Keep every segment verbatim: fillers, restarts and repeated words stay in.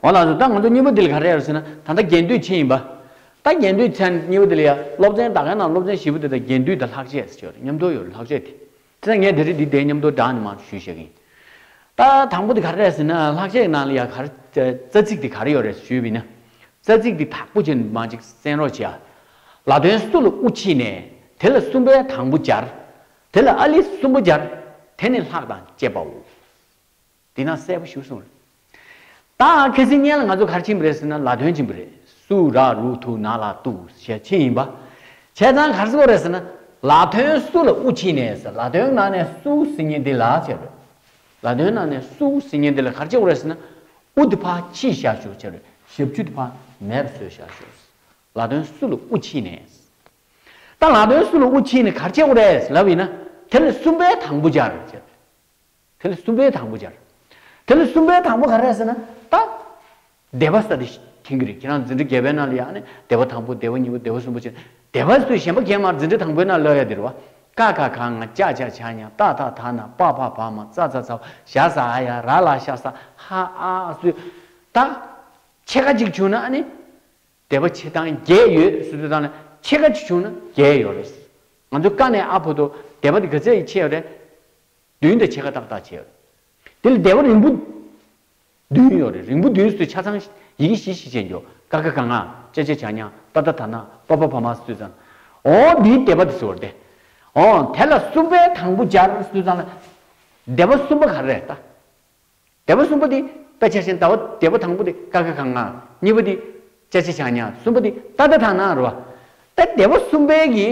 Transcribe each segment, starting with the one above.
འོ་ལགས་སོ། ད་ང་ཚོ་གཉིས་པ་འདི་ལ་ག་རེ་ཡོད་ཟེར་ན། ད་ལྟ་རྒྱན་སྡུད་ཆེ་ཡིན་པ། ད་རྒྱན་སྡུད་ཚན་གཉིས་པ་འདི་ལ་ཡ་སློབ་ཚན་ད་གའི་ནང་སློབ་ཚན་བཞི་པོ་འདི་དང་རྒྱན་སྡུད་དང་ལྷག་བཅས་ཟེར་ཡོད་རེད། མཉམ་དུ་ཡོད་རེད་ལྷག་བཅས་དེ། དེ་ངས་དེ་རིང་འདི་དེ་མཉམ་དུ་སྦྲགས་ནས་མར་ཞུས་བཞག་གི་ཡིན། ད་དང་པོ་འདི་ག་རེ་རེད་ཟེར་ན། ལྷག་བཅས་ནང་ལ་ཡ་ག་རེ་རྩ་ཚིག་འདི་ག་རེ་ཡོད་རེད་ཞུས་པ་ཡིན་ན། རྩ་ཚིག་འདི་དག་པོ་བྱས་ནས་མར་ཅིག་གསན་རོགས་བྱེད་ཨ། ལ་དོན་སུ་ལ་དབུ་ཕྱེ་ནས། དེ་ལ་གསུམ་པའི་དང་པོ་སྦྱར། དེ་ལ་ཨ་ལི་གསུམ་པོ་སྦྱར། དེ་ནི་ལྷག་དང་བཅས་པའོ། འདི་ན་གསལ་པོ་ཞུ་སོང་རེད། ད་ཁ་སང་སྔོན་ལ་ང་ཚོ་ག་རེ་ཕྱིན་པ་རེད་ཟེར་ན། ལ་དོན་ཕྱིན་པ་རེད། སུ་ར་རུ་ཐུ་ན་ལ་ཏུ་ཞེས་ཕྱིན་ཡིན་པ། བྱས་ཙང་ག་རེ་ཟེར་དགོས་རེད་ཟེར་ན། ལ་དོན་སུ་ལ་དབུ་ཕྱེ་ནས་ཟེར། ལ་དོན་ནང་ནས་སུ་ཟེར་མཁན་འདི་ལ་བྱས་རེད། ལ་དོན་ནང་ནས་སུ་ཟེར་མཁན་འདི་ལ་ག་རེ་བྱེད་དགོས་རེད་ཟེར་ན། དབུ་འདི་ཕར་ཕྱིས་བཞག་ཤོག་བྱས་རེད། ཞབས་ཀྱུ་འདི་ཕར་མེད་པ་བཟོས་བཞག་ཤོག་ལ་དོན་སུ་ལ་དབུ་ཕྱེ་ནས། ད་ལ་དོན་སུ་ལ་དབུ་ཕྱེ་ནས་ག་རེ་བྱེད་དགོས་རེད་ལབ་ཡིན་ན། དེ་ལ་གསུམ་པའི་དང་པོ་སྦྱར་བྱས། དེ་ལ་གསུམ་པའི་དང་པོ་སྦྱར། དེ་ལ་གསུམ་པའི་དང་པོ་ག་རེ་རེད་ཟེར་ན། ད་སྡེ་པ་ས་དེ་མཁྱེན་གྱི་རེད། ཁྱེད་རང་འཛིན་གྲྭ་བརྒྱད་པའི་ནང་ལ་ཡ་ནི་སྡེ་པ་དང་པོ། སྡེ་པ་གཉིས་པ། སྡེ་པ་གསུམ་པ་བྱས། སྡེ་པ་ཚོས་གཞན་པ་གས་མར་འཛིན་གྲྭ་དང་པོའི་ནང་ལ་ཡ་དེ་རེད་བ། ཀ་ཁ་ག་ང་། ཅ་ཆ་ཇ་ཉ། ཏ་ཐ་ད་ན། པ་ཕ་བ་མ། ཙ་ཚ་ཚ། ཞ་ཟ་འ་ཡ། ར་ལ་ཤ་ས། ཧ་ཨ་སུ། ད་ཕྱེད་ཀ་གཅིག་བྱུང་ན་ཨ་ནི། སྡེ་པ་ཕྱེད་དང་བརྒྱད་ཡོད་ཟེར་དུས་ཙང་ལ། ཕྱེད་ཀ་གཅིག་བྱུང་ན་བརྒྱད་ཡོད་རེད། ང་ཚོ་ཀ་ནས་ཨ་བར་དུ་སྡེ་པ་དེ་ག་ཚད་ཡིན་ཕྱེ་ཡོད་རེད། བདུན་དང་ཕྱེད་ཀ་ཏག་ཏག་ཕྱེ་ཡོད་རེད། དེ་ལ་སྡེ་པ་རིང་པོ་བདུན་ཡོད་རེད། རིང་པོ་བདུན་ཟེར་དུས་ཆ་ཚང་ཡི་གེ་བཞི་བཞི་བྱས་འགྱོ། ཀ་ཁ་ག་ང་། ཅ་ཆ་ཇ་ཉ། ཏ་ཐ་ད་ན། པ་ཕ་བ་མ་ཟེར་དུས་ཙང་། འོ་འདིའི་སྡེ་པ་དེ་ཟེར་བ་རེད་དེ། འོ་དེ་ལ་གསུམ་པའི་དང་པོ་སྦྱར་ཟེར་དུས་ཙང་ལ། སྡེ་པ་གསུམ་པ་ག་རེ་རེད་ད། སྡེ་པ་གསུམ་པོ་དེ་དཔེ་ཆ་བཞིན་ཟླ་བ། སྡེ་པ་དང་པོ་དེ་ཀ་ཁ་ག་ང་། གཉིས་པ་དེ་ཅ་ཆ་ཇ་ཉ། གསུམ་པ་དེ་ཏ་ཐ་ད་ན་རེད་བ། ད་སྡེ་པ་གསུམ་པའི་གི་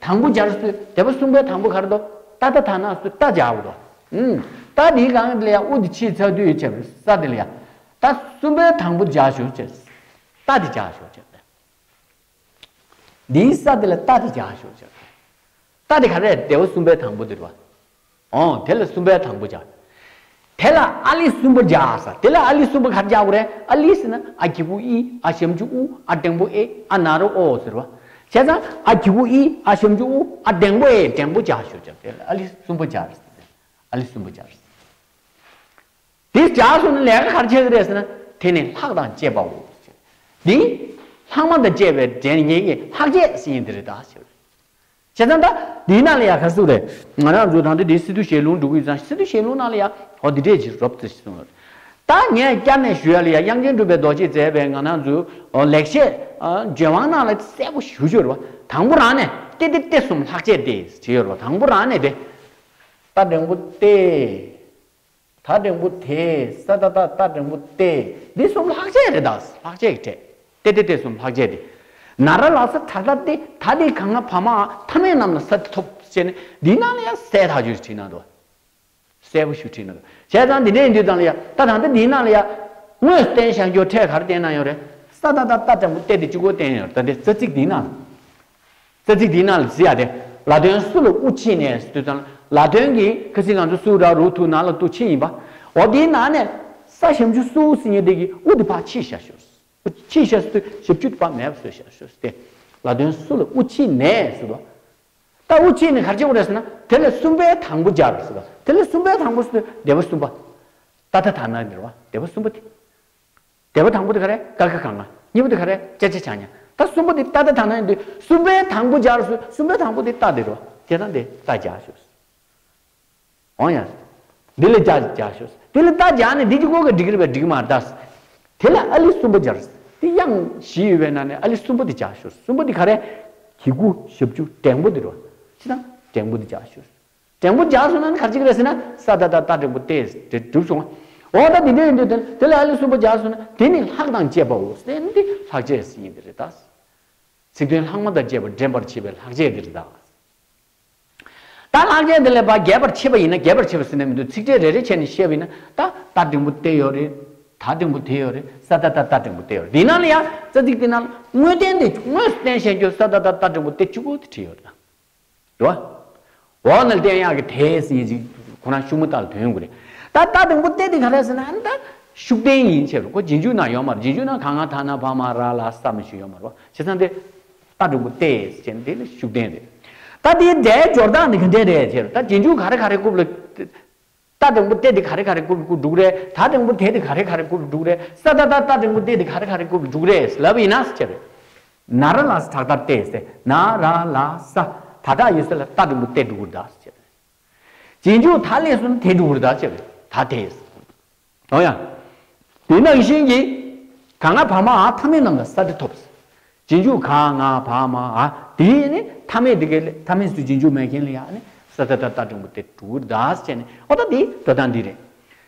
དང་པོ་སྦྱར་སུ། སྡེ་པ་གསུམ་པའི་དང་པོ་ག་རེ་འདུག་ཏ་ཐ་ད་ན་སུ་ཏ་སྦྱར་བ་འདུག་ཨུམ། ཏ་དེའི་སྒང་དེ་ལ་ཡ་དབུ་དེ་ཕྱིས་ཚར་དུས་བྱས་པའི་ས་དེ་ལ་ཡ། ད་གསུམ་པའི་དང་པོ་སྦྱར་ཤོག་བྱས། ཏ་དེ་སྦྱར་ཤོག་བྱས། འདིའི་ས་དེ་ལ་ཏ་དེ་སྦྱར་ཤོག་བྱས། ཏ་དེ་ག་རེ་རེད། སྡེ་པ་གསུམ་པའི་དང་པོ་དེ་རེད་བ། འོ་དེ་ལ་གསུམ་པའི་དང་པོ་སྦྱར། དེ་ལ་ཨ་ལི་གསུམ་པོ་སྦྱར་ས། དེ་ལ་ཨ་ལི་གསུམ་པོ་ག་རེ་སྦྱར་དགོས་རེད། ཨ་ལི་ཟེར་ན་ཨ་གི་གུ་ཨི། ཨ་ཞབས་ཀྱུ་ཨུ། ཨ་འགྲེང་བུ་ཨེ། ཨ་ན་རོ་ཨོ་ཟེར་བ། བྱས་ཙང་ཨ་གི་གུ་ཨི། ཨ་ཞབས་ཀྱུ་ཨུ། ཨ་འགྲེང་བུ་ཨེ། འགྲེང་བུ་སྦྱར་ཤོག་བྱས། དེ་ལ་ཨ་ལི་གསུམ་པོ་སྦྱར། ཨ་ལི་གསུམ་པོ་སྦྱར། དེ་སྦྱར་སོང་ན་ལས་ཀ་ག་རེ་བྱེད་ཀྱི་རེད་ཟེར་ན། དེ་ནི་ལྷག་དང་བཅས་པའོ། འདི་ལྷག་མ་དང་བཅས་པའི་སྒྲས་ངེས་ཀྱི་ལྷག་བཅས་ཟེར་མཁན་དེ་རེད་ད་ཟེར། བྱས་ཙང་ད་འདིའི་ནང་ལ་ཡ་ག་རེ་ཟེར་རེད། ང་རང་ཚོ་ད་ལྟ་འདི་སི་ཏུ་ཞལ་ལུང་འགྲོ་གི་ཡོད་ཙང་། སི་ཏུ་ཞལ་ལུང་ནང་ལ་ཡ་འོ་འདི་འདྲས་ཅིག་རོབ་ཙམ་ཞིག་གསུངས་ཡོད་རེད། ད་ངས་བསྐྱར་ནས་ཞུ་ཡ་ལ་ཡ། དབྱངས་ཅན་གྲུབ་པའི་རྡོ་རྗེས་མཛད་པའི་ང་རང་ཚོའི་ལེགས་བཤད་ཨ་ལྗོན་དབང་ནང་ལ་གསལ་པོ་ཞེ་པོ་ཅིག་ཡོད་རེད་བ། དང་པོ་རང་ནས་ཏེ་ཏེ་ཏེ་གསུམ་ལྷག་བཅས་ཏེ་ཅེས་ཡོད་རེད་བ། དང་པོ་རང་ནས་དེ། ཏ་འགྲེང་བུ་ཏེ། ད་འགྲེང་བུ་དེ། ས་ད་ད་ད་འགྲེང་བུ་ཏེ། འདི་གསུམ་ལྷག་བཅས་རེད་ད། ལྷག་བཅས་ཀྱི་གྲས། ཏེ་ཏེ་ཏེ་གསུམ་ལྷག་བཅས་ཏེ། ན་ར་ལ་ས་ད་ད་ཏེ། ད་དེ་ག་ང་བ་མ་ཨ། ཐ་མའི་རྣམས་ལ་ས་དེ་ཐོབ་ཅེས་ནས་འདིའི་ནང་ལ་ཡང་གསལ་ཐག་ཆོད་བྲིས་གནང་འདུག་གསལ་པོ་ཞིག་བྲིས་གནང་འདུག་བྱས་ཙང་འདི་འདྲ་ཡིན་དུས་ཙང་ལ་ཡ། ད་ད་ལྟ་འདིའི་ནང་ལ་ཡ། དངོས་སུ་བསྟན་བཞག་རྒྱུ་ཕྲད་ག་རེ་བསྟན་གནང་ཡོད་རེད། ས་ད་ད་ད་འགྲེང་བུ་ཏེ་དེ་གཅིག་པོ་བསྟན་ཡོད་རེད། ད་འདི་རྩ་ཚིག་འདིའི་ནང་ལ། རྩ་ཚིག་འདིའི་ནང་ལ་གཟིགས་ཡ་དེ། ལ་དོན་སུ་ལ་དབུ་ཕྱེ་ནས་ཟེར་དུས་ཙང་ལ། ལ་དོན་གྱི་ཁ་སང་ང་ཚོ་སུ་ར་རུ་ཐུ་ན་ལ་ཏུ་ཕྱིན་ཡིན་པ། འོ་དེའི་ནང་ནས་ས་ཞབས་ཀྱུ་སུ་ཟེར་མཁན་དེ་གི་དབུ་དེ་ཕར་ཕྱིས་བཞག་ཤོག་དབུ་ཕྱིས་བཞག་ཟེར་དུས་ཞབས་ཀྱུ་དེ་ཕར་མེད་པ་བཟོས་བཞག་ཤོག་ཟེར་ཏེ། ལ་དོན་སུ་ལ་དབུ་ཕྱེ་ནས་ཟེར་བ། ད་དབུ་ཕྱེ་ནས་ག་རེ་བྱེད་དགོས་རེད་ཟེར་ན། དེ་ལ་གསུམ་པའི་དང་པོ་སྦྱར་ཟེར་བ། དེ་ལ་གསུམ་པའི་དང་པོ་ཟེར་དུས་སྡེ་པ་གསུམ་པ། ཏ་ཐ་ད་ན་འདི་རེད་བ། སྡེ་པ་གསུམ་པ་དེ། སྡེ་པ་དང་པོ་དེ་ག་རེ། ཀ་ཁ་ག་ང་། གཉིས་པ་དེ་ག་རེ། ཅ་ཆ་ཇ་ཉ། ད་གསུམ་པ་དེ་ཏ་ཐ་ད་ན་ཡིན་དུས་གསུམ་པའི་དང་པོ་སྦྱར་སོང་། གསུམ་པའི་དང་པོ་དེ་ཏ་དེ་རེད་བ། དེ་དང་དེ་ཏ་སྦྱར་ཤོག་འོང་ཡ། འདི་ལ་ཏ་སྦྱར་ཤོག་འདི་ལ་ཏ་སྦྱར་ནས་འདི་གཅིག་པོ་གིས་འགྲིག་གི་རེད་པས། འགྲིག་གི་མ་རེད་ད། དེ་ལ་ཨ་ལི་གསུམ་པ་སྦྱར། དེ་དབྱངས་བཞི་ཡོད་པའི་ནང་ནས་ཨ་ལི་གསུམ་པ་དེ་སྦྱར་ཤོག་གསུམ་པ་དེ་ག་རེ། གི་གུ་ཞབས་ཀྱུ་འགྲེང་བུ་དེ་རེད་བ། ཅི་དང་འགྲེང་བུ་དེ་སྦྱར་ཤོག་འགྲེང་བུ་སྦྱར་སོང་ན་ནི་ག་རེ་བྱེད་ཀྱི་རེད་ཟེར་ན། ས་ད་ད་ཏ་འགྲེང་བུ་ཏེ་དེ་གྲུབ་སོང་བ། འོ་ད་འདི་འདྲ་ཡིན་དུས་དེ་དེ་ལ་ཨ་ལི་གསུམ་པ་སྦྱར་སོང་ན་དེ་ནི་ལྷག་དང་བཅས་པའོ་ཟེར་ནི་དེ་ལྷག་བཅས་ཟེར་ཡིན་དེ་རེད་ད། ཚིག་དོན་ལྷག་མ་དང་བཅས་པ་འདྲེན་པར་བྱེད་པའི་ལྷག་བཅས་དེ་རེད་ད། ད་ལྷག་བཅས་དེ་ལ་ཕར་རྒྱས་པར་ཕྱེ་བ་ཡིན་ན། རྒྱས་པར་ཕྱེ་བ་ཟེར་ན་མི་འདུག་ཚིག་ཕྲད་རེ་རེ་བྱས་ནས་བཤད་པ་ཡིན་ན། ད་ཏ་འགྲེང་བུ་ཏེ་ཡོད་རེད། ད་འགྲེང་བུ་དེ་ཡོད་རེད། ས་ད་ད་ཏ་འགྲེང་བུ་ཏེ་ཡོད་རེད། དེ་ནང་ལ་ཡང་རྩ་ཚིག་དེ་ནང་ལ་དངོས་བསྟན་དེ། དངོས་སུ་བསྟན་བཞག་རྒྱུ་ས་ད་ད་ཏ་འགྲེང་བུ་ཏེ་གཅིག་པོ་དེ་བྲིས་ཡོད་རེད། རེད་བ། འོག་ན་བསྟན་ཡག་གི་དེ་ཟེར་ཡིན་ཅིག་ཁོ་རང་ཤུགས་མ་ལྟར་ཐོན་དགོས་རེད། ད་ཏ་འགྲེང་བུ་ཏེ་དེ་ག་རེ་ཟེར་ན། ཨ་ནི་ད་ཤུགས་བསྟན་ཡིན་ཕྱིར། ཁོ་རྗེས་འཇུག་ནང་ཡོད་མ་རེད། རྗེས་འཇུག་ནང་ག་ང་ད་ན་བ་མ་ར་ལ་ས་མི་ཞིག་ཡོད་མ་རེད་བ། བྱས་ཙང་དེ་ཏ་འགྲེང་བུ་ཏེ་ཟེར་དེ་ནི་ཤུགས་བསྟན་རེད། ད་དེའི་སྒྲའི་སྦྱོར་སྟངས་ནི་ག་འདྲས་རེད་ཟེར། ད་རྗེས་འཇུག་ག་རེ་ག་རེ་རྐུབ་ལ། ཏ་འགྲེང་བུ་ཏེ་དེ་ག་རེ་ག་རེ་བཀོད་པའི་སྐུ་འགྲུག་རེད། ད་འགྲེང་བུ་དེ་དེ་ག་རེ་ག་རེ་བཀོད་པའི་འགྲུག་རེད། ས་ཏ་ཏ་ཏ་འགྲེང་བུ་ཏེ་དེ་ག་རེ་ག་རེ་བཀོད་པའི་འགྲུག་རེད་ལབ་ཡིན་ན་ཟེར་བྱས་པས། ན་ར་ལ་ས་ཕྲག་དར་ཏེ་ཟེར། ན་ར་ལ་ས། ད་དྲག་ཡོད་ས་ལ་ཏ་འགྲེང་བུ་ཏེ་འགྲུག་གི་རེད་ད་ཟེར་བྱས་པས། རྗེས་འཇུག་ད་སླེབས་སོང་ན་དེ་འགྲུག་གི་རེད་ད་ཟེར་བྱས་པས། ད་དེ། འོ་ཡ། དེ་ནང་བཞིན་གྱི། ག་ང་བ་མ་འ་མཐའ་མེད་རྣམས་ལ་ས་འབྲེལ་ཐོབ། རྗེས་འཇུག་ག་ང་བ་མ་འ་དེ་ནི་མཐའ་མེད་དེ་གའི་མཐའ་མེད་སུ་རྗེས་འཇུག་མེད་མཁན་ལ་ཡང་ནི་ས་ཏ་ཏ་ཏ་འགྲེང་བུ་ཏེ་འགྲུག་གི་རེད་ཟེར་ནས། འོ་ད་དེ་འགྲོ་སྟངས་འདི་རེད།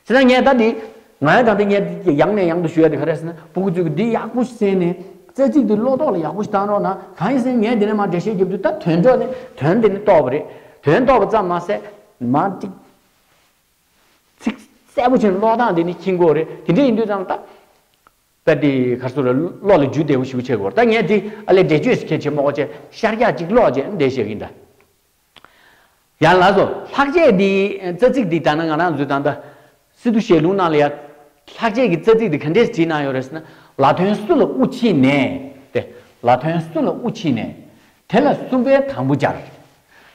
བྱས་ཙང་ངས་ད་འདི། ང་ཡང་ད་ལྟ་ངས་འདི་ཡང་ནས་ཡང་དུ་ཞུ་ཡ་དེ་ག་རེ་ཟེར་ན། སྤུ་གུ་ཚོས་ཀྱི་འདི་ཡག་པོ་ཞིག་གསན་ནས། རྩ་ཚིག་འདི་བློ་ཐོག་ལ་ཡག་པོ་ཞིག་བཏང་རོགས་གནང་། གང་ཡིན་ཟེར་ན་ངས་འདི་ནས་མར་འགྲེལ་བཤད་རྒྱབ་དུས་ད་དོན་འགྲོ་ནས་དོན་འདི་ནས་རྟོགས་པ་རེད། དོན་རྟོགས་པ་ཙམ་མ་ཟད། མ་གཅིག་ཚིག་གསལ་པོ་བྱས་ནས་ཀློག་སྟངས་འདི་ནི་མཁྱེན་དགོས་རེད། དེ་འདྲ་ཡིན་དུས་ཙང་ད། ད་དེ་གར་སོ་ར་བློ་ལ་རྒྱུས་བདེ་བོ་ཞིག་བྱེད་དགོས་རེད། ད་ངས་དེ་ཨ་ལས་འགྲེལ་བརྗོད་ཟེར་མཁན་བྱེད་མ་དགོས་བྱས་ཤར་རྒྱག་ཅིག་ཀློག་བྱས་འདི་བཤད་ཀྱིན་ད། ཡང་ལགས་སོ། ལྷག་བཅས་འདི་རྩ་ཚིག་འདི་ལྟར་ན་ང་རང་ཚོས་ད་ལྟ་སི་ཏུ་ཞལ་ལུང་ནང་ལ་ཡ། ལྷག་བཅས་ཀྱི་རྩ་ཚིག་འདི་ག་འདྲས་བྲིས་གནང་ཡོད་རེད་ཟེར་ན། ལ་དོན་སུ་ལ་དབུ་ཕྱེ་ནས། དེ། ལ་དོན་སུ་ལ་དབུ་ཕྱེ་ནས། དེ་ལ་གསུམ་པའི་དང་པོ་སྦྱར།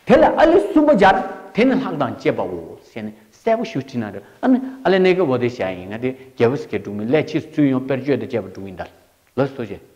དེ་ལ་ཨ་ལས་གསུམ་པ་སྦྱར། དེ་ནི་ལྷག་དང་བཅས་པའོ་ཟེར་ནས་གསལ་པོ་ཞིག་བྲིས་གནང་རེད། ཨ་ནི་ཨ་ལས་གནས་སྐབས་འོ་དེ་བྱ་ཡིན་ང་དེ་རྒྱལ་པོ་ཟེར་མཁན་འགྲོ་མི་ལས་ཕྱིས་སུ་ཚུར་ཡོང་དཔེར་བརྗོད་དང་བཅས་པ་འགྲོ་ཡིན་ད། ལགས་སོ་ཐུགས་རྗེ་ཆེ།